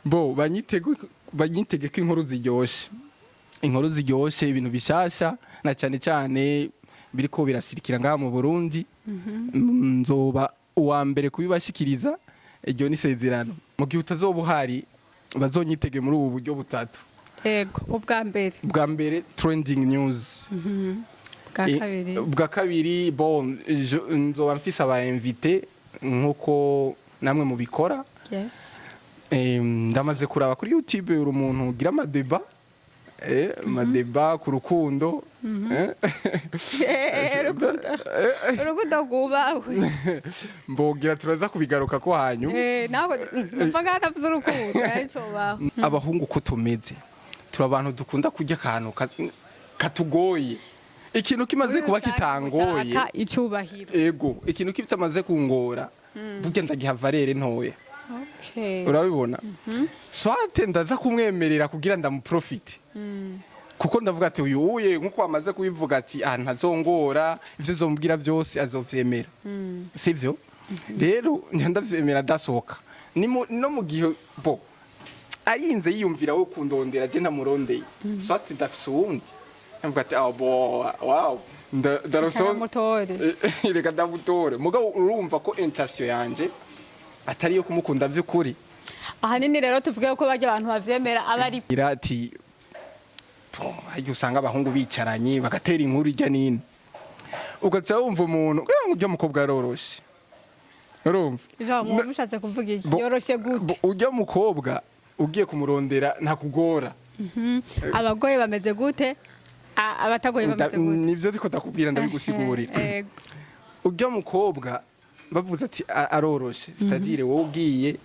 Bo banyitege ko inkuru ziryoshe, inkuru ziryoshe, ibintu bishasha na cyane cyane biriko birasirikira ngaha mu Burundi. Nzoba uwa mbere kubibashikiriza, iryo ni isezerano. Mu gihe utazoba uhari, bazonyitege muri ubu buryo butatu. Ego, ubwa mbere? Bwa mbere, trending news. Bwa kabiri? Bwa kabiri, bon, nzoba mfise aba invité nkuko namwe mubikora. Ndamaze kuraba kuri YouTube, uri umuntu ugira amadébats ku rukundo. Urukundo, urukundo rwubahwe. Mbogira turaza kubigaruka ko hanyuma. Nawe numva ngaho atavuze urukundo arico baho. Abahungu uko tumeze, turi abantu dukunda kurya akantu katugoye. Ikintu kimaze kuba kitangoye, Ushaka icubahiro. Ego, ikintu kitamaze kungora, burya ndagiha valeur ntoya. Urabibona, soit ndaza kumwemerera kugira ndamuprofite, kuko ndavuga ati uyu uye, nkuko wamaze kubivuga ati ah, ntazongora, ivyo nzomubwira byose azovyemera, sivyo? Rero njya ndavyemera, adasohoka. No mu gihe bo arinze yiyumvira wo kundondera, je ntamurondeye, soit ndafise uwundi, ndavuga ati ah bo, wow, ndaroso. Karamutore. Reka ndamutore. Mugabo urumva ko intention yanje atari iyo kumukunda vy'ukuri. Ahanini rero tuvuge ko barya abantu bavyemera aba ari Ira ati harya usanga abahungu bicaranye bagatera inkuru ijya nino, ugaca wumva umuntu ngo ujya mukobwa aroroshe, urumva? Jean, muba mushatse kuvuga iki? Yoroshe gute? Ujya mukobwa ugiye kumurondera ntakugora. Abagoye bameze gute? Abatagoye bameze gute? Nivyo ndiko ndakubwira, ndabigusigurira. Ego. Ujya mukobwa bavuze ati aroroshe, c'est-à-dire wowe ugiye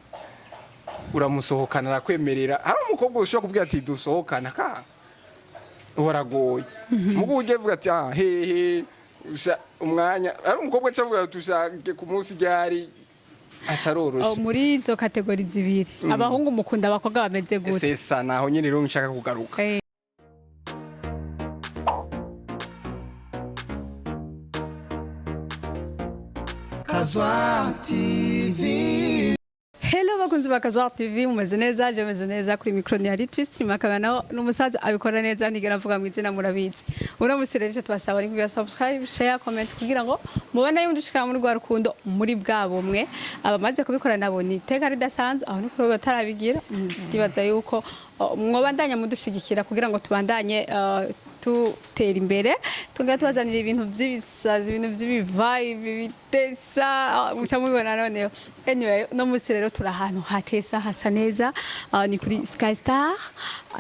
uramusohokana arakwemerera. Hari umukobwa ushobora kubwira ati dusohokana, ka waragoye, mugo ugiye uvuga ati ah hehe, umwanya, hari umukobwa aca avuga ati ushake ku munsi ryari, ataroroshe. Oh, muri izo catégories zibiri, abahungu mukunda abakobwa bameze gute? C'est ça, naho nyene rero nshaka kugaruka. Kazwa TV. Hello bakunzi ba Kazwa TV, mumeze neza? Je meze neza. Kuri micro ni hari Twist, makaba naho n'umusaza abikora neza, ntigera avuga mu izina, murabizi. Uno musi rero icyo tubasaba ni kugira subscribe, share, comment kugira ngo mubone yuko muri rwa rukundo muri bwa bumwe. Abamaze kubikora nabo ni iteka ridasanzwe, aho ni kuri batarabigira, ndibaza yuko mwobandanya mudushigikira kugira ngo tubandanye tutera imbere, tugenda tubazanira ibintu by'ibisazi, ibintu by'ibivibe bitesa, muca mubibona noneho. Anyway, no munsi rero turi ahantu hatesa, hasa neza, ni kuri Sky Star.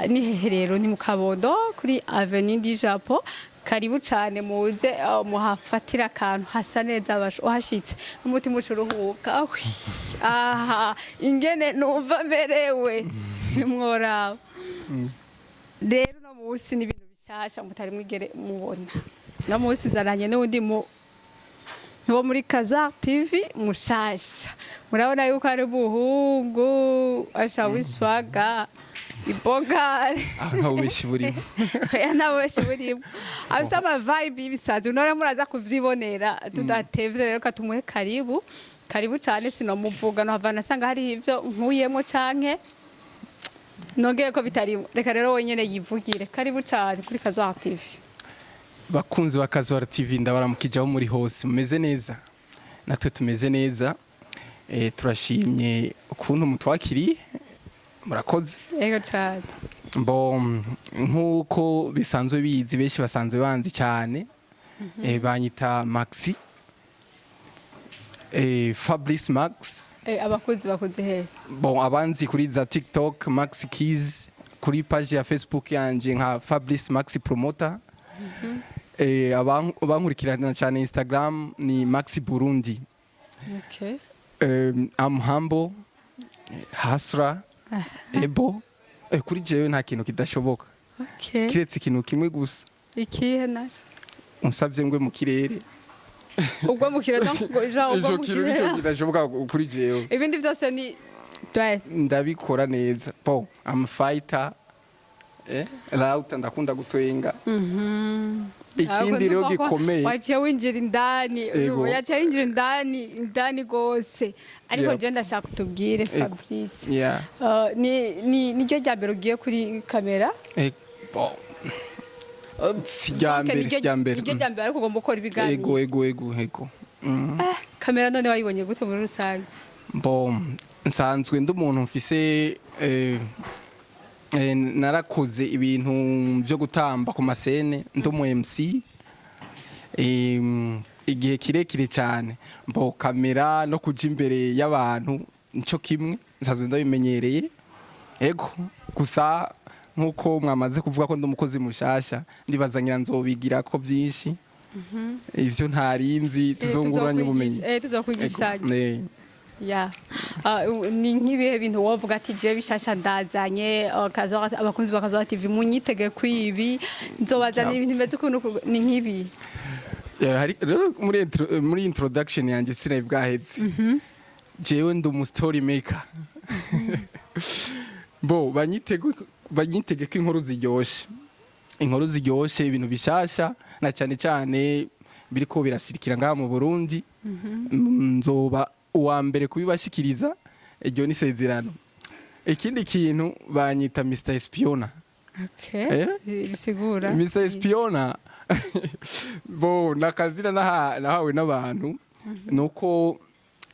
Ni hehe rero? Ni mu Kabondo, kuri Avenue du Japon. Karibu cane, muze muhafatira akantu hasa neza. Basho uhashitse n'umutima uca uruhuka. Ahwi, aha ingene numva merewe mworaba. Rero no munsi ni ibintu bishasha mutari mwigere mubona. No munsi nzananye n'undi mu wo muri Kazar TV mushasha. Murabona yuko ari umuhungu asha wiswaga ibogare. Aho nta bubeshi burimo. Oya, nta bubeshi burimo, afise ama vibe y'ibisazi, none muraza kuvyibonera tudatevye. Rero katumuhe karibu, karibu cane. Sinomuvuga nohava nasanga hariho ivyo nkuyemwo canke nongeye ko bitarimo. Reka rero wenyene yivugire. Karibu cane kuri Kazar TV. Bakunzi ba Kazwara TV, ndabaramukije aho muri hose. Mumeze neza? Natwe tumeze neza. Turashimye ukuntu mutwakiriye, murakoze. Yego cane. Bo nk'uko bisanzwe bizi, benshi basanzwe banzi cyane, banyita Maxi, Fabrice Max. Abakunzi bakunze hehe? Bon, abanzi kuri za TikTok Max Keys, kuri page ya Facebook yanje nka Fabrice Max Promoter. Abankurikirana cyane Instagram ni Max Burundi. I'm humble, hustler, ebo. Kuri jewe nta kintu kidashoboka. Kiretse ikintu kimwe gusa. Ikihe naco? Unsabye ngwe mu kirere. Ubwo mu kirere, donc genre ubwo Ico mu kintu nico kirere. kidashoboka kuri jewe. Ibindi byose ni ouais. Ndabikora neza. Bon, I'm fighter. Lauta ndakunda gutwenga. Ikindi rero gikomeye, waciye winjira indani. Ego. Yaciye winjira indani indani gose, ariko je ndashaka utubwire, Fabrice, ni niryo rya mbere ugiye kuri kamera? Bon. Si rya Donc, mbere, si rya mbere. Niryo rya mbere, ariko ugomba gukora ibiganiro. Ego. Kamera none wayibonye gute muri rusange? Bon, nsanzwe ndi umuntu mfise narakoze ibintu byo gutamba ku ma scène, ndi umu MC igihe kirekire cyane. Mbo kamera no kuja imbere y'abantu nico kimwe, nsanzwe ndabimenyereye. Ego, gusa nkuko mwamaze kuvuga ko ndi umukozi mushasha, ndibaza ngira nzobigira ko byinshi ivyo ntarinzi, tuzunguranye ubumenyi. Tuzokwigishanya. Ego, Ya. Ni nk'ibihe bintu wovuga ati je bishasha ndazanye, abakunzi ba Kazoza TV munyitege kwibi, nzobazanira ibintu bimeze ukuntu ni nk'ibi? Hari rero muri introduction yanjye sinari bwahetse. Jewe ndi umu story maker. Bo banyitege ko inkuru ziryoshe, inkuru ziryoshe, ibintu bishasha na cyane cyane biriko birasirikira ngaha mu Burundi. Nzoba uwa mbere kubibashikiriza, iryo ni isezerano. Ikindi kintu, banyita Mr Espiona. Okay. Eh? Bisigura? Mr Espiona, bo nakazina nahawe n'abantu, nuko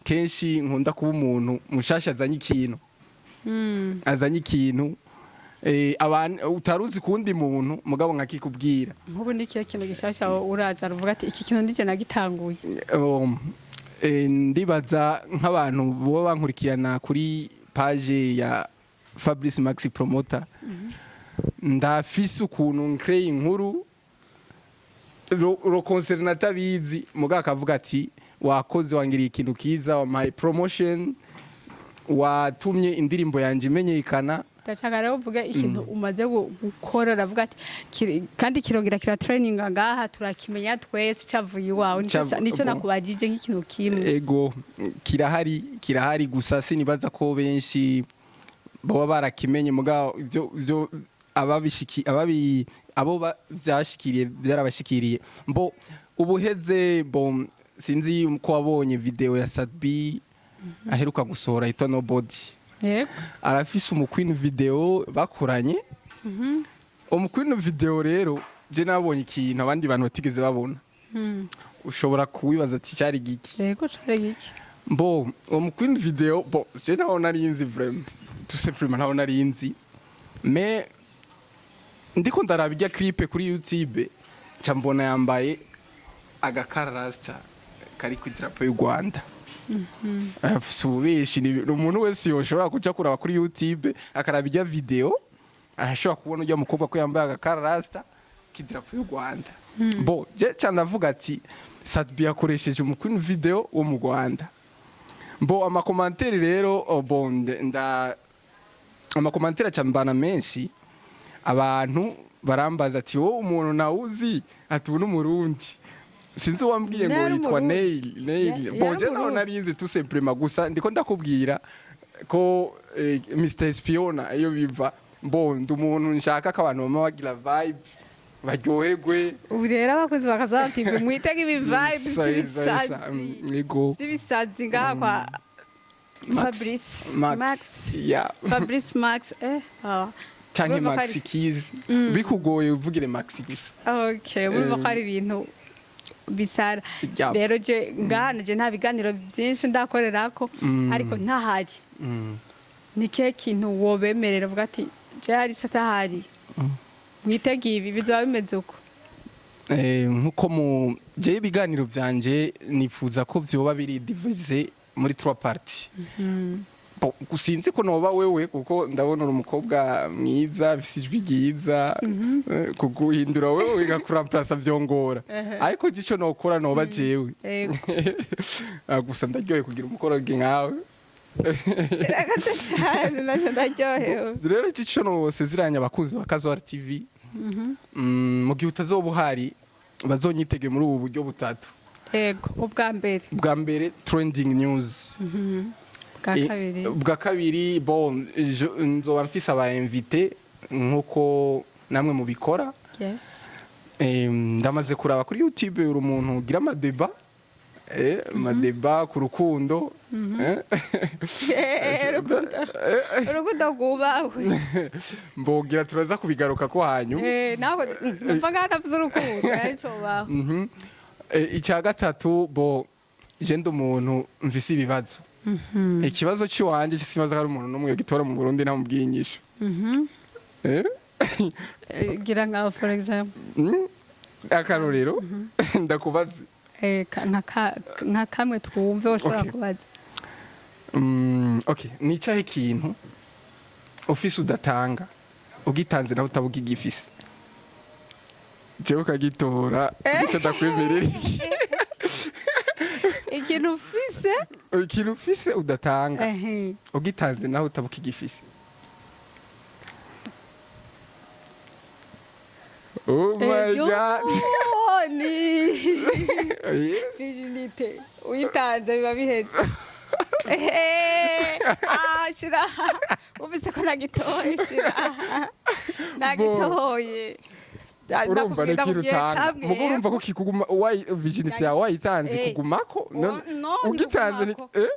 kenshi nkunda kuba umuntu mushasha azanye ikintu, azanye ikintu abantu utaruzi kundi muntu, mugabo nkakikubwira. Nk'ubu ni ikihe kintu gishasha uraza uvuga ati iki kintu ndije nagitanguye? Ndibaza nk'abantu boba bankurikirana kuri page ya Fabrice Maxi Promoter, ndafise ukuntu nkreye inkuru ro concerne atabizi, mugabo akavuga ati wakoze, wangiriye ikintu kiza, wampaye promotion, watumye indirimbo yanje imenyekana. Ndashaka rero uvuge ikintu umaze gukora, uravuga ati kandi kirongera kira trending ngaha, turakimenya twese cavuye iwawe. Nico nakubajije nk'ikintu kimwe. Ego, kirahari, kirahari, gusa sinibaza ko benshi baba barakimenye, mugabo ivyo ababishiki ababi abo vyashikiriye byarabashikiriye. Mbo ubuheze, bo sinzi ko wabonye video ya Sadbi aheruka gusohora yitwa Nobody. Yego. Arafise umu queen video bakoranye. Umu queen video rero, je nabonye ikintu abandi bantu batigeze babona. Ushobora kuwibaza ati cyari giki? Yego, cari giki? Bo uwo mu queen video, bo je ntaho nari nzi vraiment, tout simplement ntaho nari nzi, mais ndiko ndaraba ijya clip kuri YouTube, nca mbona yambaye agakarasta kari ku idarapo y'u Rwanda. Si ububeshi, ni umuntu wese yoshobora kuja kuraba kuri YouTube akaraba ijya video, arashobora kubona ujya mukobwa ko yambaye agakarasta k'idarapo y'u Rwanda. Bo je ca ndavuga ati Sadbi yakoresheje umu queen video wo mu Rwanda. Bo ama commentaires rero, oh, bo nda ama commentaires acambana menshi, abantu barambaza ati wowe umuntu nawuzi, ati ubu n'umurundi, sinzi uwambwiye ngo Yari yitwa Umurundi. Neil Neil. Bon, Yari je naho Umurundi. nari tout simplement, gusa ndiko ndakubwira ko Mr Espiona iyo biva, bo ndi umuntu nshaka ko abantu bama bagira vibe, baryoherwe. Ubu rero abakozi ba Kazoza TV mwitege ibi vibe Isa, isa, isa. by'ibisazi, Yego. by'ibisazi ngaha kwa Max. Fabrice Max. Max. Yeah. Fabrice Max, Canke Urumva ko Maxi Keys, bikugoye uvugire Maxi gusa. Okay, urumva ko ari ibintu bisara. Rero je ngaha je nta biganiro byinshi ndakorerako, ariko ntahari, ni kihe kintu wobemerera uvuga ati je hari atahari, mwitege ibi, bizaba bimeze uko? Nkuko mu je ibiganiro vyanje nifuza ko vyoba biri divisé muri trois parties. Bon, sinzi ko noba wewe, kuko ndabona uri umukobwa mwiza afise ijwi ryiza, kuguhindura wewe ngakuramplasa vyongora, ariko gico nokora noba jewe. Ah, gusa ndaryoye kugira umukoroge nkawe. Cyane, nacyo ndaryohewe. Rero gico nosezeranya abakunzi ba Kazwar TV, mu gihe utazoba uhari, bazonyitege muri ubu buryo butatu. Yego, ubwa mbere? Bwa mbere, trending news. Bwa kabiri? Bwa kabiri, bon, nzoba mfise aba invité. Nkuko namwe mubikora. Ndamaze kuraba kuri YouTube uri umuntu ugira amadébats ku rukundo. Urukundo, urukundo rwubahwe. Mbogira turaza kubigaruka ko hanyuma. Nawe numva ngaho atavuze urukundo arico baho. Icya gatatu, bo je ndi umuntu mvise ibibazo. Ikibazo cy'iwanje sibaza ko ari umuntu n'umwe gitora mu Burundi ntamubwiye inyishu. Gira nka for example. Akarorero ndakubaze. Nka kamwe twumve ushobora kubaza. Okay, ni icahe ikintu ufise udatanga, ugitanze nawe utabuga igifise, jewe ukagitora nicyo ndakwemerera? Ikintu ufise? Ikintu ufise udatanga, ugitanze nawe utabuka igifise. Oh my God. Ni virginité, uyitanze biba biheze. Ah, shira, ufise ko nagitoye, shira, nagitoye. Urumva ni ikintu utanga, mugo urumva ko kikuguma, virginité yawe wayitanze ikugumako. No, ugitanze ntikugumako.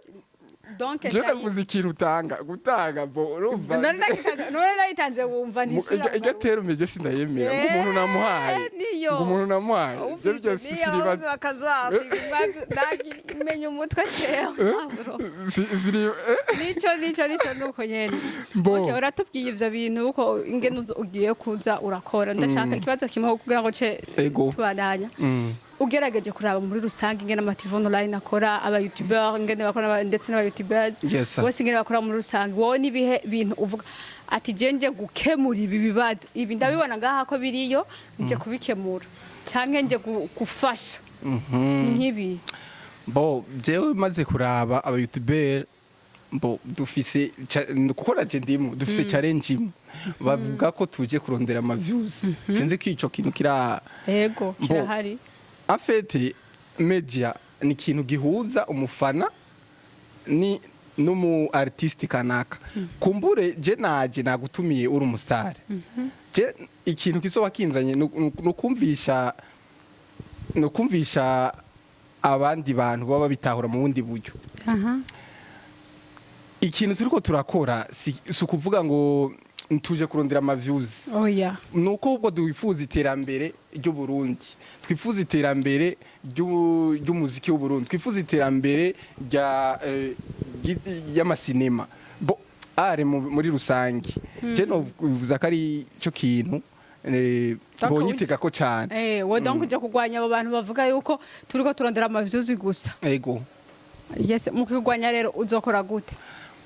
Donc je navuze ikintu utanga, gutanga, bo urumva. None nayitanze wumva ntisubira. Iryo terme je sindayemera, ngo umuntu namuhaye, Niyo. ngo umuntu namuhaye, ibyo byose siribaza. Menya umutwe cewe. Ziri. Nico nuko nyene. Bo. Okay, uratubwiye ivyo bintu uko ingene ugiye kuza urakora. Ndashaka ikibazo kimwe kugira ngo ce tubandanya. Ugerageje kuraba muri rusange ingene ama TV online akora, aba youtuber ingene bakora, ndetse n'aba youtubers Yes, sir. bose ingene bakora muri rusange, wowe nibihe bintu uvuga ati: "Je nje gukemura ibi bibazo, ibi ndabibona ngaha ko biriyo, nje kubikemura canke nje gufasha"? Ni nk'ibi. Bo jewe maze kuraba aba youtuber, bo dufise kuko naje ndimo, dufise challenge imwe, bavuga ko tuje kurondera ama views. Sinzi ko ico kintu kira Ego. Bo. Kirahari. En fait, media ni ikintu gihuza umufana ni n'umu artiste kanaka. Kumbure je naje nagutumiye uri umustar, je ikintu kizoba kinzanye nukumvisha abandi bantu baba bitahura mu bundi buryo. Ikintu turiko turakora si ukuvuga ngo tuje kurondera ama views. Oya. Nuko ahubwo twifuza iterambere ry'u Burundi, twifuza iterambere ry'umuziki w'u Burundi, twifuza iterambere rya ry'amasinema, bo are muri rusange. Je novuza ko ari cyo kintu Donc, bonyitega ko cane. Wo donc uje kurwanya abo bantu bavuga yuko turiko turondera ama views gusa? Ego. Yes, mu kurwanya rero uzokora gute?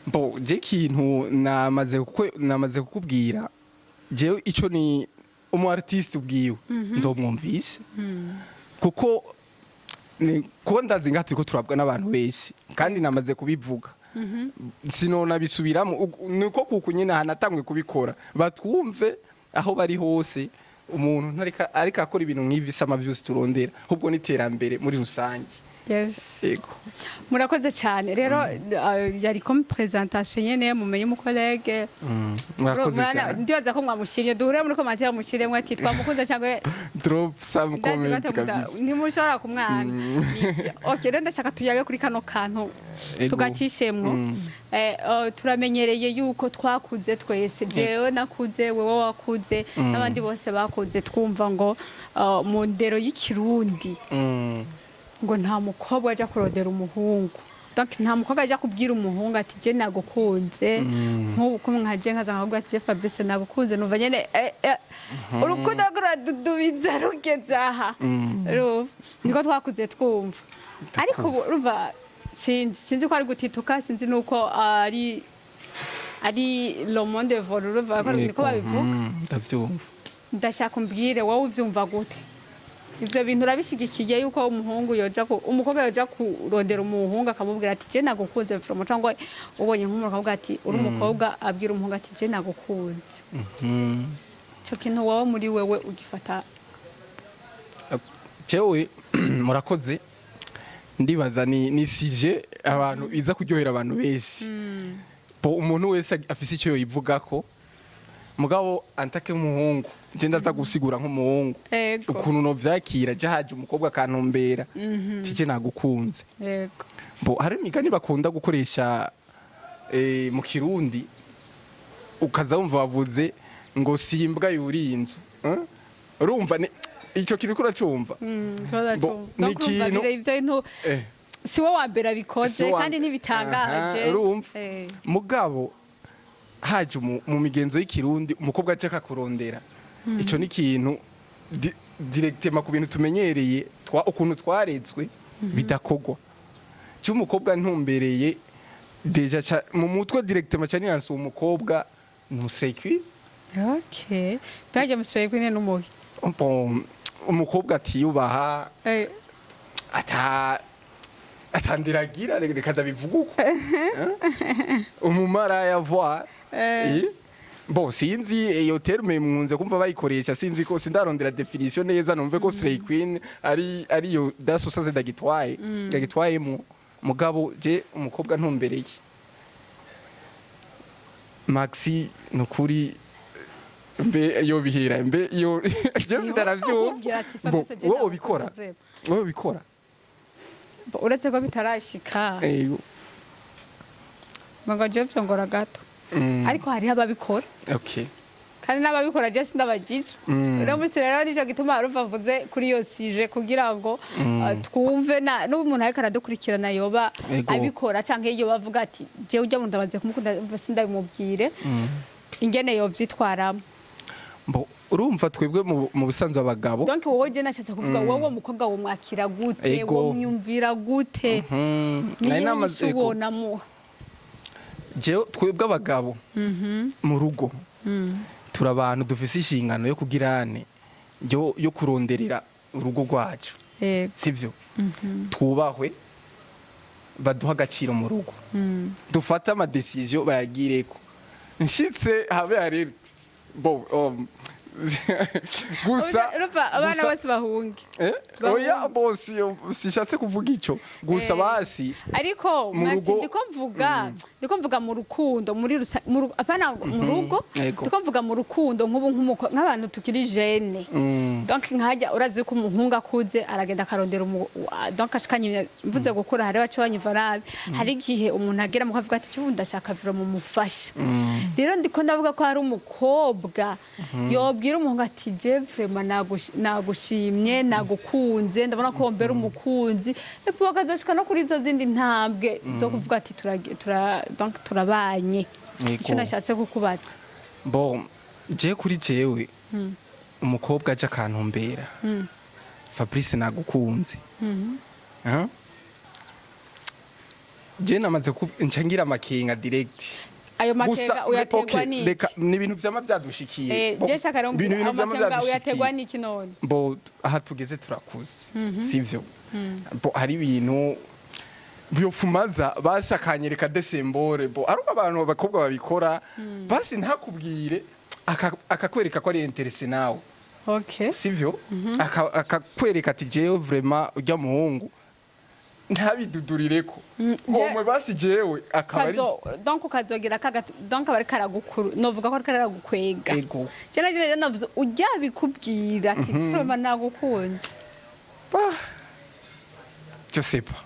Bo je ikintu namaze kukubwira, jewe ico ni umu artiste ubwiwe nzomwumvise, kuko ni kuko ndazi ngaha turiko turabwa n'abantu benshi, kandi namaze kubivuga, sinona bisubiramo. Niko kuko nyine hanatangwe kubikora, batwumve aho bari hose. Umuntu ntarika ariko akora ibintu nk'ivi, sama vyose turondera ahubwo n'iterambere muri rusange. Yego. Murakoze cyane rero, yari comme présentation nyene, mumenye umucollègue. Murakoze cyane. Ndibaza ko mwamushimye. Duhure muri commentaire, mushiremwe ati twamukunze cyangwa Drop some ndazi comment. batamuda- Kabisa. Ntimushobora kumwana. Nivyo. Okay, rero ndashaka tuyage kuri kano kantu tugacishemwo. Turamenyereye yuko twakuze twese, jewe nakuze, wewe wakuze, n'abandi bose bakuze twumva ngo mu ndero y'ikirundi ngo nta mukobwa ajya kurondera umuhungu. Donc nta mukobwa ajya kubwira umuhungu ati: "Je nagukunze." Nk'ubu ko nkaje nkaza nkakubwira ati: "Je Fabrice nagukunze", numva nyene urukundo ruradudubiza rugeze aha. Urumva niko twakuze twumva, ariko ubu urumva sinzi ko ari gutituka, sinzi nuko ari le monde évolue, urumva ko niko babivuga. Ndavyumva. Ndashaka umbwire wowe uvyumva gute ivyo bintu. Urabishigikiye yuko umuhungu yoja ku umukobwa yoja kurondera umuhungu akamubwira ati: "Je nagukunze vraiment"? Cyangwa ubonye nk'umuntu akavuga ati, uri umukobwa, abwira umuhungu ati: "Je nagukunze"? Ico kintu wowe muri wewe ugifata? Jewe murakoze, ndibaza ni sujet abantu iza kuryohera abantu benshi. Bo umuntu wese afise icyo yivugako. Mugabo antake nk'umuhungu, je ndaza gusigura nk'umuhungu ukuntu no vyakira je haje umukobwa akantumbera tije nagukunze. Bo hari imigani bakunda gukoresha mu Kirundi, ukaza wumva bavuze ngo si imbwa yuriye inzu, eh? Urumva ico kintu uriko uracumva? Bo, ni ikintu Ivyo bintu si wowe wa mbere abikoze Si kandi ntibitangaje. Aha, urumva? Eh. Mugabo haje mu migenzo y'Ikirundi umukobwa aje akakurondera, ico ni ikintu directement ku bintu tumenyereye ukuntu twarezwe bidakogwa. Cyo umukobwa ntumbereye déjà mu mutwe directement cyane yanse umukobwa ntusekwi. Okay, mbega musore kwine n'umubi? Bon, umukobwa atiyubaha, ata atandiragira, reka ndabivuga uko. Eh? Umumaraya voir. Bon, sinzi iyo terme mpunze kumva bayikoresha, sinzi ko sindarondera définition neza numve ko slay queen ari yo dasosaze ndagitwaye ndagitwayemo. Mugabo je umukobwa ntumbereye Maxi nukuri mbe yo bihira mbe iyo je sindaravyumva. Ukubwira ati, Bon, Fabrice, je wowe ndagukunda ubikora? vraiment. Wowe ubikora? Bo, uretse ko bitarashika, ngo jewe vyongora gato, ariko hariho ababikora. Kandi n'ababikora je sindabajije. Uno musi rero nico gituma haruva mvuze kuri iyo sujet kugira ngo twumve n'ubu umuntu ariko aradukurikirana yoba abikora canke yoba avuga ati jewe ujya muntu ndabaze kumukunda sindabimubwire ingene yovyitwaramo. Bo, urumva twebwe mu busanzwe abagabo Donc wowe, je nashatse kuvuga wowe, uwo mukobwa womwakira gute? Womwumvira gute? Nari Niyo namaze nyishu wonamuha? Jewe twebwe abagabo mu rugo turi abantu dufise inshingano yo kugirane yo kuronderera urugo rwacu, sivyo? Twubahwe, baduha agaciro mu rugo, dufate ama décisions bayagireko. Nshitse habe hari bo gusa Urumva abana bose bahunge. Eh? Bahunge. Oya, bose sishatse kuvuga ico gusa, basi ariko mu Maxi, ndiko mvuga mu rukundo muri apana mu rugo. Ndiko mvuga mu rukundo nk'ubu nk'abantu tukiri jeunes. Donc nkajya urazi ko umuhungu akuze aragenda akarondera donc ashikanye, mvuze gukura hari baco banyumva nabi, hari igihe umuntu agera mu kavuga ati cyubu ndashaka vira mu mufasha. Rero ndiko ndavuga ko hari umukobwa yobwira umuhungu ati je vraiment nagushimye, nagukunze, ndabona ko wombera umukunzi, epfo bakazoshika no kuri izo zindi ntambwe zo kuvuga ati donc turabanye. Icyo nashatse kukubaza. Bon, je kuri jewe umukobwa aje akantumbera, Fabrice nagukunze. Ah? Je namaze nca ngira amakenga direct. Ayo makenga uyaterwa Okay, n'iki? reka ni ibintu vyama vyadushikiye. Bon, Je shaka rero ibintu mbwira, ayo vyama makenga vyadushikiye. uyaterwa n'iki none? Bo aha tugeze turakuze, sivyo? Bo hari ibintu byofumaza basi akanyereka des symboles. Bo ari abantu abakobwa babikora, basi ntakubwire, akakwereka ko ari intéressé nawe, sivyo? Akakwereka ati jewe vraiment ujya muhungu ntabidudurireko omwe, basi jewe akaba ari Donc ukazogira kaga, donc aba ariko aragukuru, novuga ko ariko aragukwega. Ego. Je rero navuze ujya bikubwira ati vraiment nagukunze. Bah, je sais pas,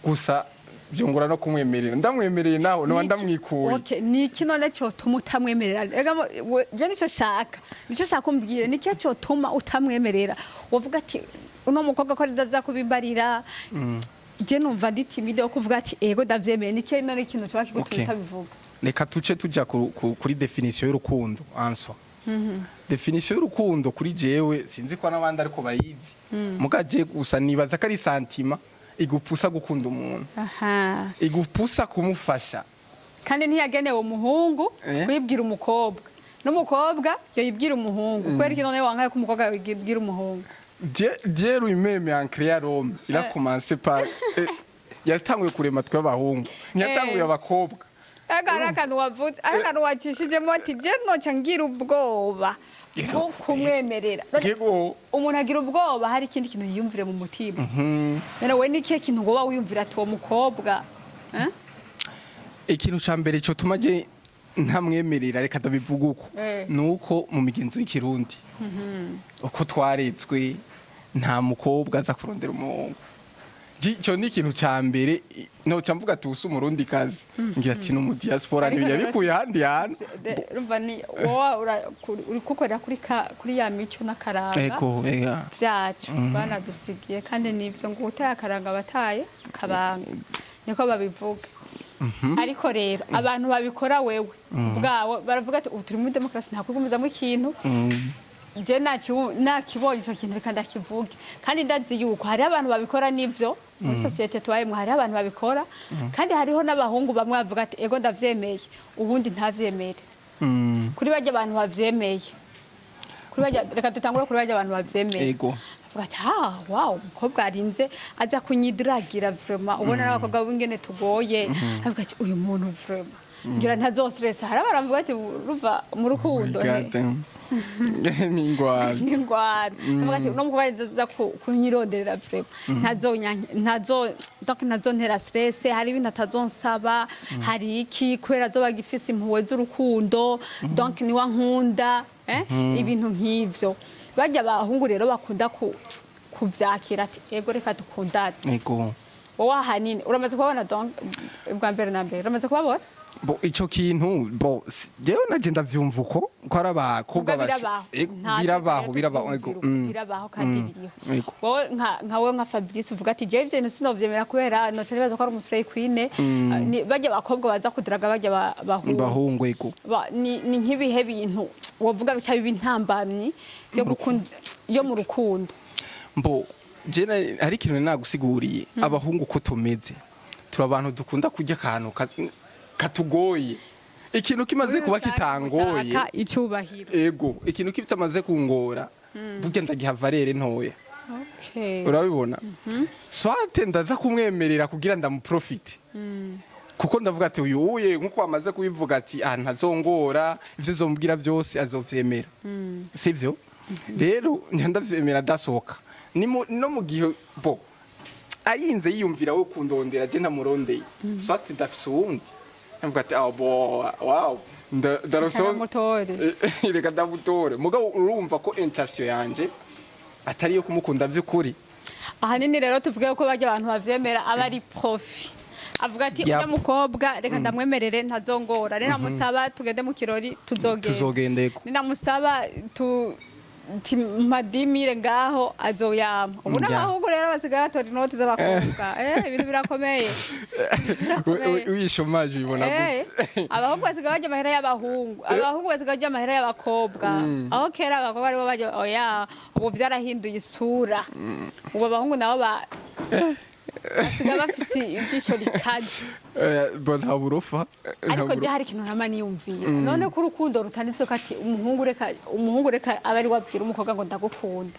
gusa byongora no kumwemerera, ndamwemereye nawe noba ndamwikuye. Okay, ni iki none cyotuma utamwemerera? Ega je nico shaka umbwire, ni iki cyotuma utamwemerera, wovuga ati uno mukobwa ko ndaza kubimbarira, je numva ndi timide yo kuvuga ati ego ndavyemeye? Ni iki none ikintu cyoba kigutuma utabivuga? Reka tuce tuja kuri définition y'urukundo anso. Définition y'urukundo kuri jewe, sinzi ko n'abandi ariko bayizi, muga je gusa nibaza ko ari sentiment igupusa gukunda umuntu, igupusa kumufasha. Kandi ntiyagenewe umuhungu kuyibwira umukobwa, n'umukobwa yoyibwira umuhungu. Kubera iki none wankaye ko umukobwa yoyibwira umuhungu? Dieu lui-même en créant l'homme, il a commencé par yatanguye kurema twe abahungu, ntiyatanguye abakobwa. Ariko hari akantu wavuze, hari akantu wacishijemo ati je noca ngira ubwoba bwo kumwemerera. Yego. Umuntu agira ubwoba hari ikindi kintu yiyumvire mu mutima. None we ni ikihe kintu woba wiyumvira ati uwo mukobwa, eh? Ikintu ca mbere cyo tuma je Ntamwemerera, reka ndabivuga uko. Nuko mu migenzo y'Ikirundi, uko twaretswe, nta mukobwa aza kurondera umuhungu. Ico ni ikintu ca mbere noca mvuga ati usa Umurundi kazi, ngira ati no mu diaspora. Ariko rero ntibiyabikuye ahandi hantu. Urumva ni wowe uri kukorera kuri ya mico n'akaranga Ego, ega. vyacu banadusigiye. Kandi nivyo ngo utaye akaranga bataye akabanga, niko babivuga. Ariko rero abantu babikora, wewe ubwawe baravuga ati ubu turi muri demokarasi, nta kwigumizamo ikintu. Je nakibonye ico kintu, reka ndakivuge. Kandi ndazi yuko hariho abantu babikora, nivyo, muri sosiyete tubayemwo hariho abantu babikora. Kandi hariho n'abahungu bamwe bavuga ati ego ndavyemeye, ubundi ntavyemere. Kuri barya abantu bavyemeye, kuri barya, reka dutangure kuri barya abantu bavyemeye. Avuga ati ah wow, umukobwa arinze aza kunyidragira, vraiment ubona n'abakobwa b'ingene tugoye. Avuga ati uyu muntu vraiment ngira ntazostressa. Hari abantu bavuga ati ruva mu rukundo N'ingwano. N'ingwano. Avuga ati uno mukobwa aza kunyironderera, vraiment ntazo, donc ntazontera stress, hari ibintu atazonsaba, hari iki, kubera azoba agifise impuhwe z'urukundo, donc niwa nkunda, ibintu nk'ivyo. Barya abahungu rero bakunda kuvyakira ati ego reka dukundane. Wowe ahanini uramaze kubabona, donc bwa mbere na mbere uramaze kubabona? Bo ico kintu bo jewe naje ndavyumva uko ko ari abakobwa Ubwo basho birabaho. Ego, Nta birabaho. cyo Birabaho, ego. tuvyumvira uko, birabaho kandi biriho. Wowe nka wowe nka Fabrice uvuga ati jewe ivyo bintu sinovyemera kubera noca nibaza ko ari umu slay queen. Barya abakobwa baza kudiraga barya bahungu. Bahungu, ego. Ni nk'ibihe bintu wovuga bica biba intambamyi yo gukunda, yo mu rukundo? Mbo je hari ikintu nagusiguriye, abahungu ko tumeze, turi abantu dukunda kurya akantu katugoye. Ikintu kimaze kuba kitangoye, Ushaka icubahiro. Ego, ikintu kitamaze kungora, burya ndagiha valeur ntoya. Urabibona, soit ndaza kumwemerera kugira ndamuprofite, kuko ndavuga ati uyu uye nkuko wamaze kubivuga ati ah ntazongora, ivyo nzomubwira byose azovyemera, sivyo? Rero njya ndavyemera adasohoka. No mu gihe bo arinze yiyumvira we kundondera, je ntamurondeye, soit ndafise uwundi, ndavuga ati ah bo wow, ndaroso. Ndaramutore. Reka ndamutore. Mugabo urumva ko intention yanje atari iyo kumukunda vy'ukuri. Ahanini rero tuvuge ko barya abantu bavyemera aba ari profit, avuga ati Yap. uya mukobwa reka ndamwemerere, ntazongora, ninamusaba tugende mu kirori tuzogenda, Tuzogendeko. Ninamusaba tu ti madimire ngaho azoyama. Ubu n'abahungu rero basigaye batora inoti z'abakobwa. Ibintu birakomeye. Birakomeye. Uyishomaje ubibona gute? Abahungu basigaye barya amahera y'abahungu, abahungu basigaye barya amahera y'abakobwa, aho kera abakobwa aribo barya. Oya, ubu byarahinduye isura. Ubu abahungu nabo basigaye bafise ijisho rikaze. Bo nta burofa. Nta Ariko burofa. je hari ikintu nama niyumviye, none ko urukundo rutanditse ko ati umuhungu reka abe ari wabwira umukobwa ngo ndagukunda,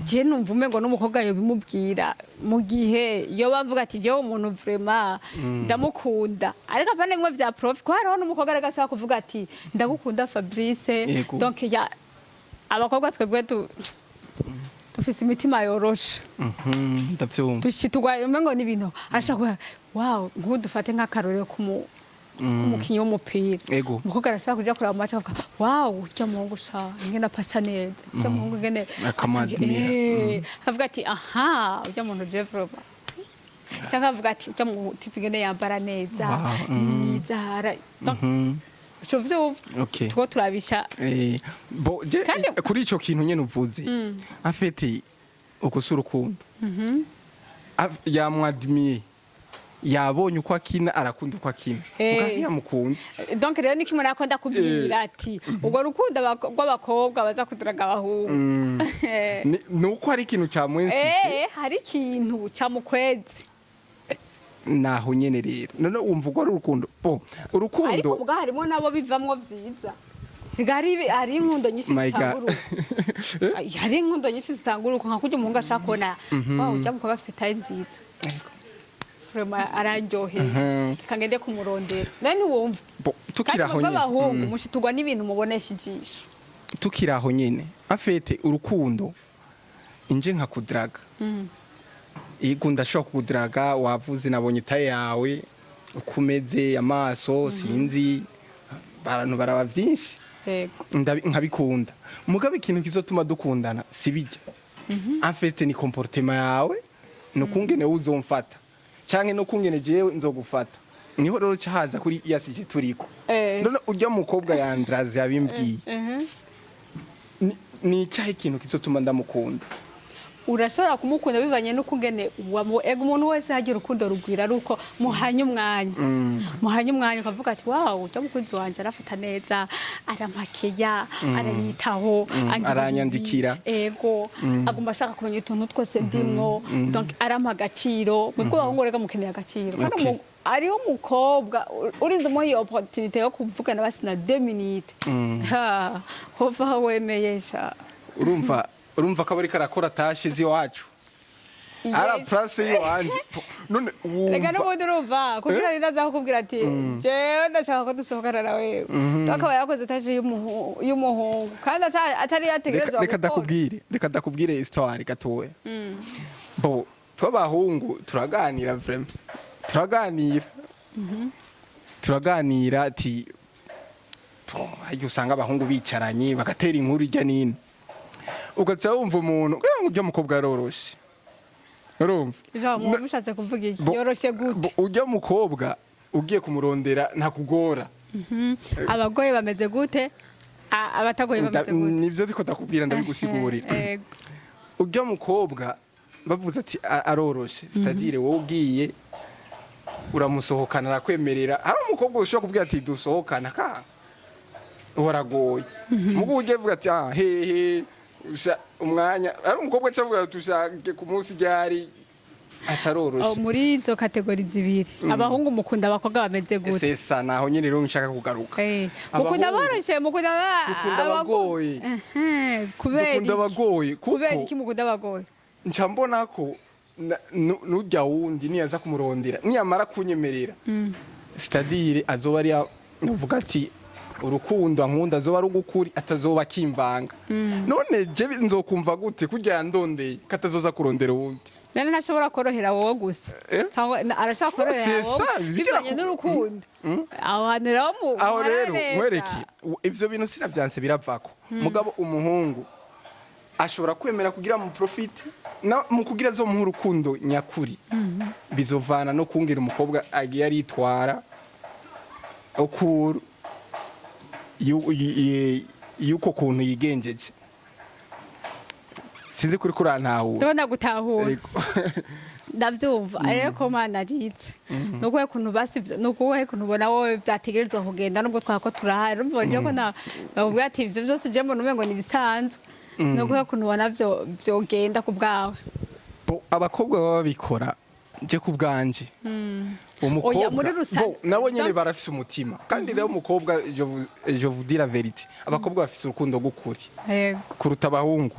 je numva umengo n'umukobwa yobimubwira mu gihe yo bavuga ati jewe umuntu vraiment ndamukunda, ariko apana bimwe vya profit, ko hariho n'umukobwa reka ashobora kuvuga ati ndagukunda Fabrice. Yego. Donc ya abakobwa twebwe dufise imitima yoroshe. Ndavyumva. Dushitugwa umengo ni ibintu ashaka kuba wow. Nk'ubu dufate nk'akarorero k'umukinyi w'umupira. Umukobwa arashobora kuja kureba match akavuga wow, urya muhungu sha ingene apasa neza, urya muhungu ingene Akamadmira. Akavuga ati aha urya muntu je vraiment, cyangwa akavuga ati urya muntu type ingene yambara neza, ni mwiza donc uco vyumva. Two turabisha. Bo je kuri ico kintu nyene uvuze, en fait uko si urukundo. Yamwadimiye, yabonye uko akina, arakunda uko akina. Muga ntiyamukunze. Donc rero ni kimwe nako ndakubwira ati ubwo rukundo rw'abakobwa baza kuduraga abahungu. Nuko hari ikintu camwensise. Hari ikintu cyamukwezi. Naho nyene rero none wumva uko ari urukundo bo urukundo. Ariko ubwo harimo nabo bivamwo vyiza. Ega hari inkundo nyinshi My God. zitangura uko. Ay, hari inkundo nyinshi zitangura uko, nka kurya umuhungu ashaka kubona wow, ujya mukobwa afise taille nziza, vraiment araryoheye, reka ngende kumurondera. Nawe ntiwumva? Bo Kandi tukiri aho mwebwe nyene abahungu mushitugwa n'ibintu mubonesha ijisho. Tukiri aho nyene, en fait urukundo inje nka kudraga, yego ndashobora kukudraga, wavuze nabonye taille yawe uko umeze, amaso, sinzi. Abantu baraba vyinshi. Nkabikunda, mugabo ikintu kizotuma dukundana si bijya, en fait ni comportement yawe, no kungene uzomfata canke no kungene jewe nzogufata. Niho rero cahaza kuri iya sujet turiko. None urya mukobwa yandraze yabimbwiye, ni icyahe ikintu kizotuma ndamukunda? Urashobora kumukunda bivanye n'ukungene ega umuntu wese hagira urukundo rugwira ari uko muhanye umwanya, muhanye umwanya, ukavuga ati: "Wow, ujya mukunzi wanje arafata neza, aramakeya, aranyitaho, angira Aranyandikira. ibi." Ego, agomba ashaka kumenya utuntu twose ndimwo, donc arampa agaciro. Mwebwe abahungu rega mukeneye agaciro. Kandi hariho umukobwa urinze umuha iyo opportunité yo kuvugana basi na 2 minutes, ha hova aho wemeye sha. Urumva ko ariko arakora tâches z'iwacu ara place y'iwanje none Reka wumva n'ubundi urumva kugira ngo aza kukubwira ati: "Jewe ndashaka ko dusohokana na wewe," akaba yakoze tâche y'umuhungu kandi atari yategerezwa Reka gukora. Reka ndakubwire histoire gatoya. Bo tw'abahungu turaganira, vraiment turaganira, turaganira ati bo, harya usanga abahungu bicaranye bagatera inkuru ijya nino, ugaca wumva umuntu ngo ujya mukobwa yaroroshe, urumva? Jean, muba mushatse kuvuga iki? Yoroshye gute? Ujya mukobwa ugiye kumurondera ntakugora. Abagoye bameze gute? Abatagoye bameze gute? Nivyo ndiko ndakubwira, ndabigusigurira. Ujya mukobwa bavuze ati aroroshe, c'est-à-dire wowe ugiye uramusohokana arakwemerera. Hari umukobwa ushobora kubwira ati dusohokana ka waragoye, mugu ugiye vuga ati ah hehe usha umwanya, hari umukobwa acavuga ati ushake ku munsi ryari, ataroroshe. Oh, muri izo catégories zibiri, abahungu mukunda abakobwa bameze gute? C'est ça, naho nyene rero nshaka kugaruka. Mukunda Abahungu- aboroshe, mukunda Dukunda abagoye. Kubera Dukunda iki? abagoye kuko Kubera iki mukunda abagoye? Nca mbona ko nujya wundi niyaza kumurondera, niyamara kunyemerera, c'est-à-dire azoba ari uvuga ati urukundo ankunda azoba ari ugukuri, atazoba akimvanga. None je nzokumva gute kurya yandondeye katazoza kurondera uwundi? None ntashobora korohera wowe gusa? Eh? Cyangwa arashobora korohera C'est wowe ça, bigira bivanye n'urukundo? Aho hantu rero mu Aho rero muharaneza. nkwereke, ivyo bintu sinavyanse biravako, mugabo umuhungu ashobora kwemera kugira mu profite na mu kugira zo muha urukundo nyakuri, bizovana no kungira umukobwa agiye aritwara okuru yuko kuntu yigenjeje. Sinzi kuri kurantahura. Ndabona gutahura. Ego. Ndavyumva, ariko mana aritse nukuhe kuntu basivye, nukuhe kuntu ubona wowe vyategerezwa kugenda, nubwo twako turahari, urumva je ko na bakubwira ati ivyo vyose je mbona umengo ni ibisanzwe, nukuhe kuntu ubona vyo vyogenda ku bwawe? Bo, abakobwa baba babikora, je ku bwanje umukobwa Oya, muri rusange- bo nabo nyene barafise umutima. Kandi rero umukobwa, je vous dis la vérité, abakobwa bafise urukundo rw'ukuri kuruta abahungu.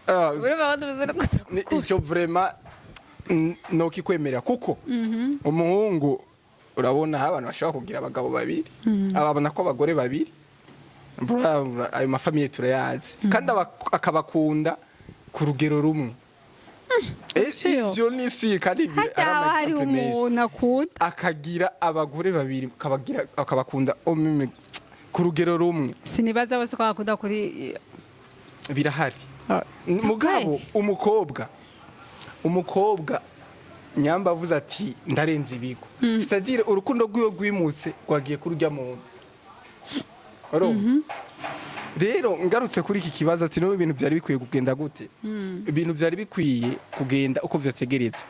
Ah, Urumva ko tuvuze urukundo. Ico vraiment nokikwemerera, kuko umuhungu urabona hari abantu bashobora kugira abagabo babiri, ababona ko abagore babiri. Ayo ma familles turayazi, kandi akabakunda ku rugero rumwe. Sure. Ivyo ni si kandi Harya ari haba ama hariho exemple menshi. umuntu akunda Akagira abagore babiri, akabagira, akabakunda omime ku rugero rumwe. Sinibaza bose ko bakunda kuri Birahari. Mugabo umukobwa nyamba avuze ati ndarenze ibigo, c'est-à-dire urukundo rw'iwe rwimutse rwagiye kuri urya muntu. Urumva rero ngarutse kuri iki kibazo ati n'ubu ibintu byari bikwiye kugenda gute? Ibintu byari bikwiye kugenda uko vyategerezwa,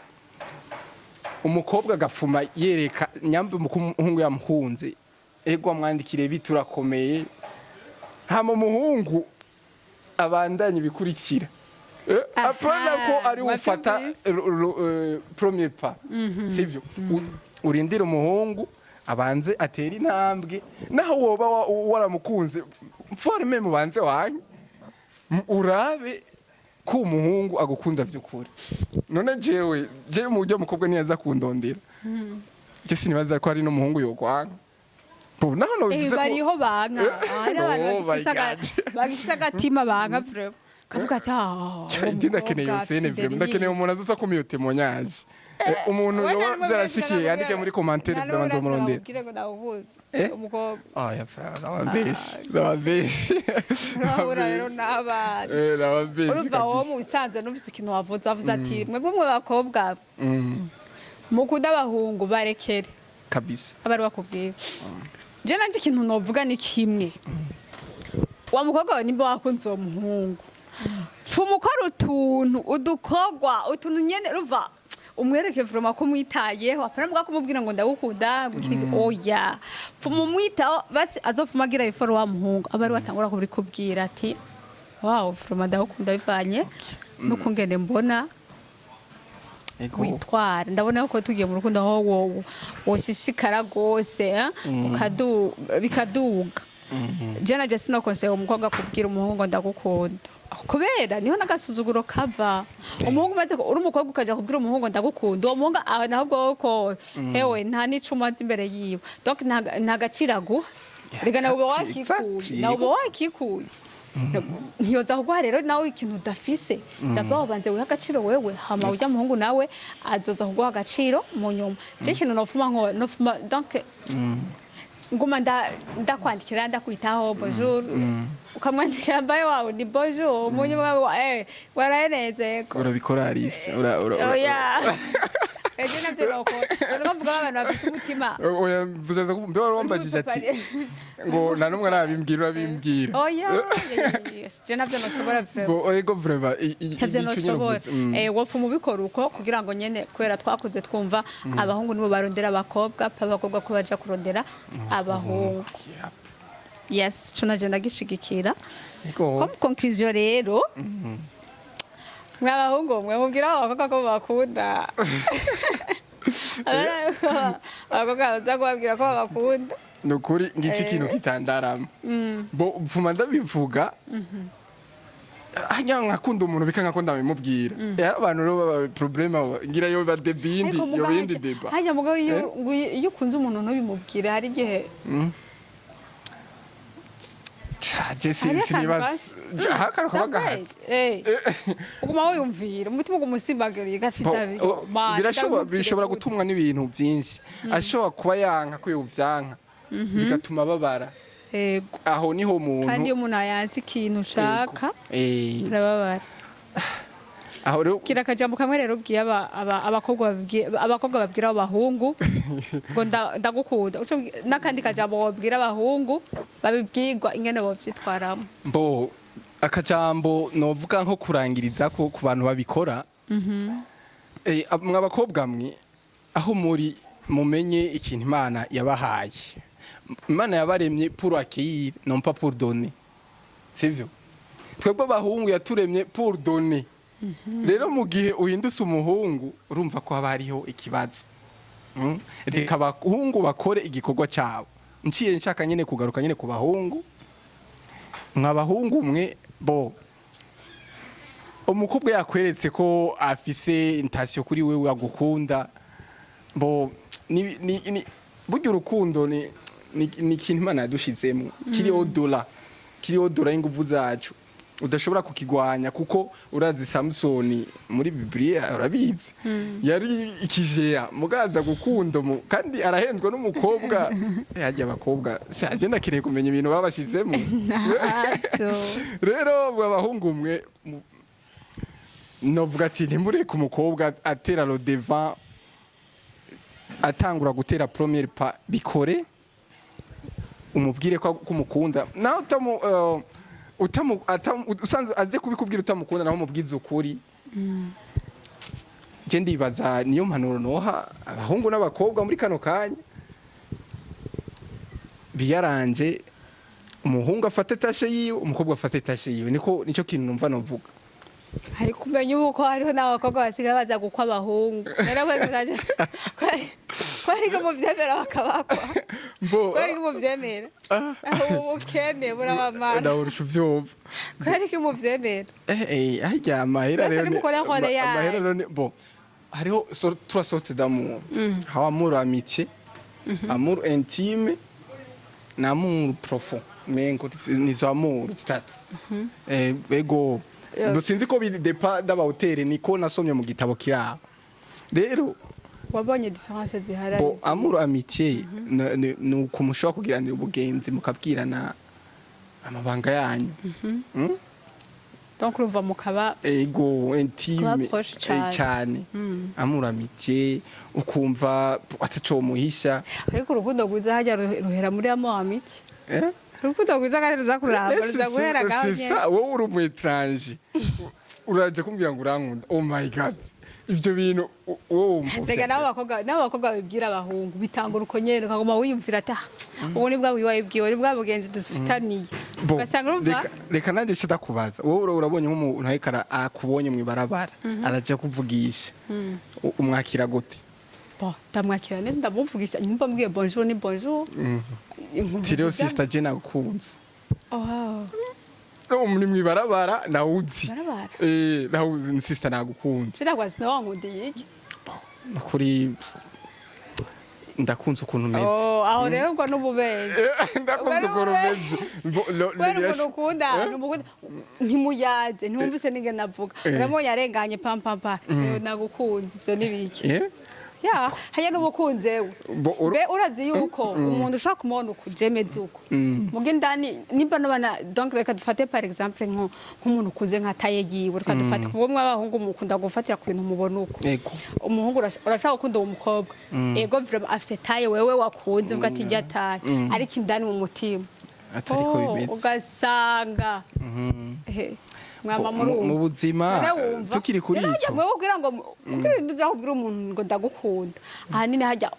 umukobwa agafuma yereka nyamba umuhungu yamukunze, ego amwandikire biturakomeye, hama umuhungu abandanye ibikurikira. Apana ko ari ufata Wabyumvise? Premier pas, sivyo? Urindira umuhungu abanze atere intambwe, naho woba waramukunze forme, mubanze wanyu urabe ko umuhungu agukunda vy'ukuri. None jewe mu buryo mukobwa niyaza kundondera, je sinibaza ko hari n'umuhungu yokwanga. Bo naho no bivuze ko Bariho banka, hari abantu Oh my bagifise God. bagifise agatima banka vraiment. Kavuga ati: "Ah, uwo Je ndakeneye mukobwa iyo scène afise vraiment, ndakeneye umuntu azoza kumpa iyo témoignage. Umuntu Wowe yoba nta n'umwe vyarashikiye urashika yandike muri commentaire, nta n'umwe vraiment urashika nzomurondera. bakubwire ngo ndawubuze Eh? umukobwa. Oya frère, nababeshe, nababeshe. Urahura rero n'abana. Nababeshe Urumva wowe mu kabisa. bisanzwe numvise ikintu wavuze ati: "Mwebwe mwe bakobwa mukunda abahungu, barekere." Kabisa. Aba ari bakubwira. Je nanje ikintu novuga ni kimwe: wa mukobwa wawe, nimba wakunze uwo muhungu, pfuma ukora utuntu, udukorwa, utuntu nyene ruva umwereke vraiment ko umwitayeho. Apana mbwa kumubwira ngo ndagukunda ngo iki, oya. Pfuma umwitaho basi, azopfuma agira effort wa muhungu, aba ari watangura kubikubwira ati: "Wow, vraiment ndagukunda bivanye n'ukungene mbona witwara, ndabona ko tugiye mu rukundo aho wowe woshishikara rwose, eh? Bikaduga." Je naje sino conseil umukobwa kubwira umuhungu ngo ndagukunda, kubera niho n'agasuzuguro kava. Umuhungu umaze uri umukobwa ukaja kubwira umuhungu ngo ndagukunda, uwo muhungu aho naho bwoko hewe nta n'icuma azi imbere yiwe, donc nta gaciro aguha. Rega nawe uba wakikuye, nawe uba wakikuye, ntiyoza kuguha rero nawe ikintu udafise. D'abord ubanze wiha agaciro wewe, hama ujya muhungu nawe azoza kuguha agaciro mu nyuma. Je ikintu nofuma nko nofuma, donc nguma ndakwandikira, ndakwitaho, bonjour, ukamwandikira bayo wawe ni bonjour, mu nyuma warayenezeko. Urabikora Alice, ura ura ura Oya, ejo navyo nokora. None bavuga abantu bafise umutima. Oya, mvuze ko mbe wari wambajije ati ngo nta n'umwe arabimbwira, urabimbwira. Oya, je navyo noshobora vraiment. Bo ego vraiment Ntavyo ico nyene noshobora. uvuze. Wopfa umubikora uko kugira ngo nyene, kubera twakuze twumva abahungu nibo barondera abakobwa, pa abakobwa ko baja kurondera abahungu. Yes, ico naje ndagishigikira. Ego. Comme conclusion rero, mwe abahungu mwe mubwira abakobwa ko babakunda, abakobwa baza kubabwira ko babakunda. Nukuri ngici ikintu kitandarama bo mvuma ndabivuga, hanya nkakunda umuntu bikanka ko ndabimubwira. Abantu rero baba problème ngira yo ba debindi Ariko yo mugabo yindi débat. Hajya mugabo iyo ngo iyo ukunze umuntu ntubimubwire, hari igihe Je si Hariho akantu sinibaza akantu kaba gahatse. Uguma wiyumvira, umutima uguma usimbagiriye gafite. Birashobora, bishobora gutumwa n'ibintu byinshi. Ashobora kuba yanka ko yovyanka, bigatuma babara. Aho niho umuntu Kandi iyo umuntu ayanse ikintu ushaka, urababara. Aho rero Kira akajambo kamwe rero ubwiye abakobwa babwira abahungu ngo ndagukunda. N'akandi kajambo wabwira abahungu babibwirwa ingene bovyitwaramo. Mbo akajambo novuga nko kurangiriza ko ku bantu babikora, mwa bakobwa mwe aho muri, mumenye ikintu Imana yabahaye. Imana yabaremye pour accueillir, non pas pour donner, sivyo? Twebwe abahungu yaturemye pour donner. Rero mu gihe uhindutse umuhungu, urumva ko haba hariho ikibazo. Reka abahungu bakore igikorwa cyabo. Nciye nshaka nyine kugaruka nyine ku bahungu. Mwa bahungu mwe, bo umukobwa yakweretse ko afise intention kuri wewe, agukunda, bo ni burya urukundo ni ikintu Imana yadushizemo kiri au-delà, kiri au-delà y'inguvu zacu, udashobora kukigwanya. Kuko urazi Samusoni muri Bibiliya, urabizi, yari ikijeya mugaza gukunda kandi arahendwa n'umukobwa. Hajya abakobwa shaje ndakeneye kumenya ibintu babashizemo. Ntacyo. Rero mwe abahungu mwe, novuga ati ntimureke umukobwa atera le devant, atangura gutera premier pas. Bikore, umubwire ko umukunda, nawe utamu utamu usanzwe aze kubikubwira utamukunda, naho umubwize ukuri. Je ndibaza niyo mpanuro noha abahungu n'abakobwa muri kano kanya. Biyaranje, umuhungu afate tâche yiwe, umukobwa afate tâche yiwe. Niko nico kintu numva novuga. Hari kumenya ubu ko hariho n'abakobwa basigaye baza gukwa abahungu rero ko ariko muvyemera bakabakwa. Mbo Ko ariko muvyemera, ubu bukene burabamara. Nawe urusha uvyumva. Ko ariko muvyemera. Harya amahera Byose rero ni mukora nkore yayo. Amahera rero ni bo hariho trois sortes d'amour: haba amour amitié, amour intime na amour profond. Mengo nizo amour zitatu. Ego. Sinzi ko bidépend d'abahoteli, niko nasomye mu gitabo kiraho rero. Wabonye différence zihari? Bo, amour amitié ni uko mushobora kugiranira ubugenzi, mukabwirana amabanga yanyu. Donc urumva mukaba Ego, intime. Kuba proche cane. Cyane. Amour amitié ukumva ataco muhisha. Ariko urukundo rwiza hajya ruhera muri amour amitié. Eh? Urukundo rwiza kandi ruza kuramba, ruza guhera ngaho C'est nyene. ça, wowe uri umu étranger, uraje kumbwira ngo urankunda, oh my God, ivyo bintu wowe wumva Rega nabo bakobwa babibwira abahungu bitanga urukonyene, ukaguma wiyumvira ati: "Ah, ubu ni bwa wibwiwe, ni bwa bugenzi dufitaniye." Bo, Ugasanga urumva reka nanjye nce ndakubaza: wowe urabonye nk'umuntu ariko akubonye mw'ibarabara, araja kuvugisha, umwakira gute? Bo, ndamwakira neza, ndamuvugisha, nyumva mbwiye bonjour ni bonjour. Ati: "Rero sister, je nagukunze." Oh, wow. Oh, muri mw'ibarabara nawuzi. Barabara. Eh, nawuzi: "Sister, nagukunze." Sinagwa sinawankundiye iki? Kuri ndakunze ukuntu umeze. Oh, aho rero ubwo n'ububenzi. Ndakunze ukuntu umeze. Kubera ukuntu ukunda numukunda, ntimuyaze, ntiwumvise n'ingene avuga. Uramubonye arenganye, pam pam pam, nagukunze, ivyo ni biki? Eh? Ya haya n'ubukunze we. Bo, Be, urazi yuko umuntu ushaka kumubona uku jemeze uko muga indani nimba nabana, donc reka dufate par exemple nk'umuntu ukuze nka taille yiwe, reka dufate kuko mwe abahungu mukunda gufatira ku bintu mubona uko. Umuhungu urashaka gukunda uwo mukobwa, ego, vraiment afise taille wewe wakunze, uvuga ati njya taille, ariko indani mu mutima Atariko Oh, bimeze. ugasanga mwama Mu muri buzima, Rero wumva tukiri kuri rero hajya ico. mwewe kugira ngo kugira ngo uza kubwira umuntu ngo ndagukunda, ahanini hajya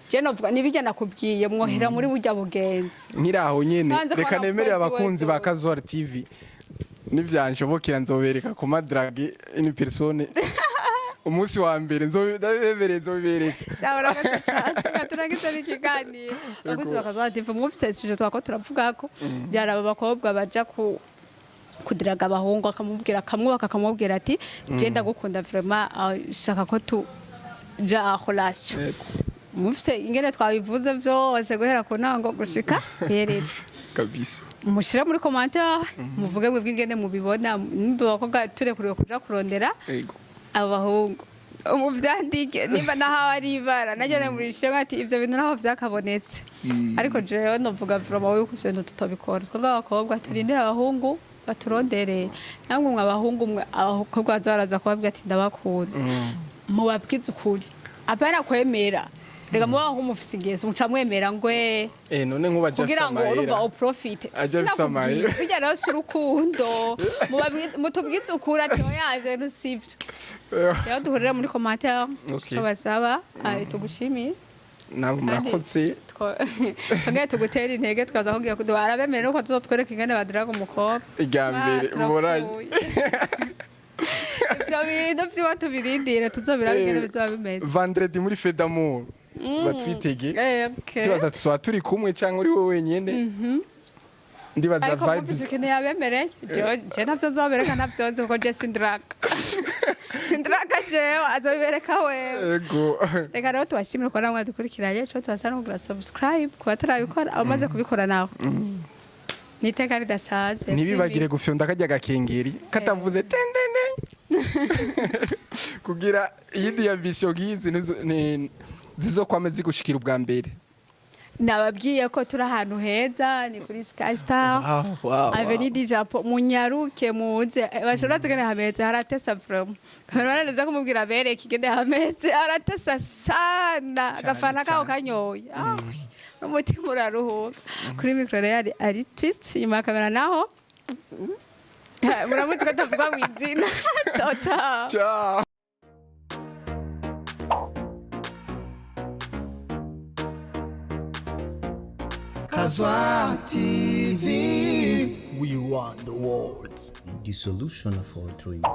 je novuga nibijya nakubwiye, mwohera muri burya bugenzi. Nkiraho nyene, Banze reka kubona nemerere umukunzi abakunzi wese. ba Kazuar TV, nivyanshobokera nzobereka ku madrague une personne umunsi wa mbere, ndabemereye nzobereka. Sawa, urakoze cyane. Reka turangize n'ikiganiro. Abakunzi ba Kazuar TV, mwumvise sujet twako turavugako, byari aba bakobwa baja ku kudiraga abahungu, akamubwira, akamwubaka, akamubwira ati: "Je ndagukunda vraiment, shaka ko tuja en relation." Mufise ingene twabivuze byose guhera ku ntango gushika heretse. Kabisa. Mushire muri commentaire, muvuge mwebwe ingene mubibona, nimba abakobwa turekuriwe kuja kurondera abo bahungu, muvyandike, nimba naho ari ibara naryo murishyemo ati ivyo bintu naho vyakabonetse. Ariko jewe novuga vraiment yuko ivyo bintu tutabikora twebwe abakobwa, turindire abahungu baturondere. Namwe mwe abahungu mwe, abakobwa baza baraza kubabwira ati ndabakunda, mubabwize ukuri, apana kwemera. Rega muba nk'umufise ingeso muca mwemera ngwe Eh, none nkuba aje kugira afise ngo urumva amahera. uprofite. Aje afise amahera. Bijya rero si urukundo. Mutubwize ukuri ati oya, ivyo bintu sivyo. Rero duhurire muri commentaire. Icyo basaba, tugushimiye. Nabo murakoze. Twongere tugutera intege, tukaza kugira ngo arabemere nuko tuzotwereka ingene badiraga umukobwa. Irya mbere muranye. Turapfuye. Ivyo bintu vyiwa tubirindire, tuzobiraba ingene bizoba bimeze. Vendredi muri Fedamour batwitege. Okay. Tubaza tuzoba turi kumwe cyangwa uri wowe wenyene, ndibaza Ariko vibes. mwumvise ikintu yabemereye, jewe je ntavyo nzobereka, ntavyo nzi kuko je sindraga, jewe azobibereka wewe. Ego. Reka rero tubashimire ko namwe dukurikiranye. Ico tubasaba no kugira subscribe ku batarabikora, abamaze kubikora naho ni iteka ridasaze. Ntibibagire gufyonda karya gakengeri katavuze tendende kugira iyindi ya vision ngizi zizokwame zigushikira ubwa mbere. Nababwiye ko turi ahantu heza, ni kuri Sky Star, Avenue du Japon. Munyaruke muze, bashobora zigene hameze haratesa vraiment. Kamera neza kumubwira abereke igende hameze, haratesa sana, agafana kaho kanyoye. Ah, umutima uraruhuka. Kuri micro rero ari twist, inyuma ya kamera naho muramuzi ko atavuga mu izina. Ciao ciao. Ciao. Kazwa TV. We run the world. The solution of all dreams.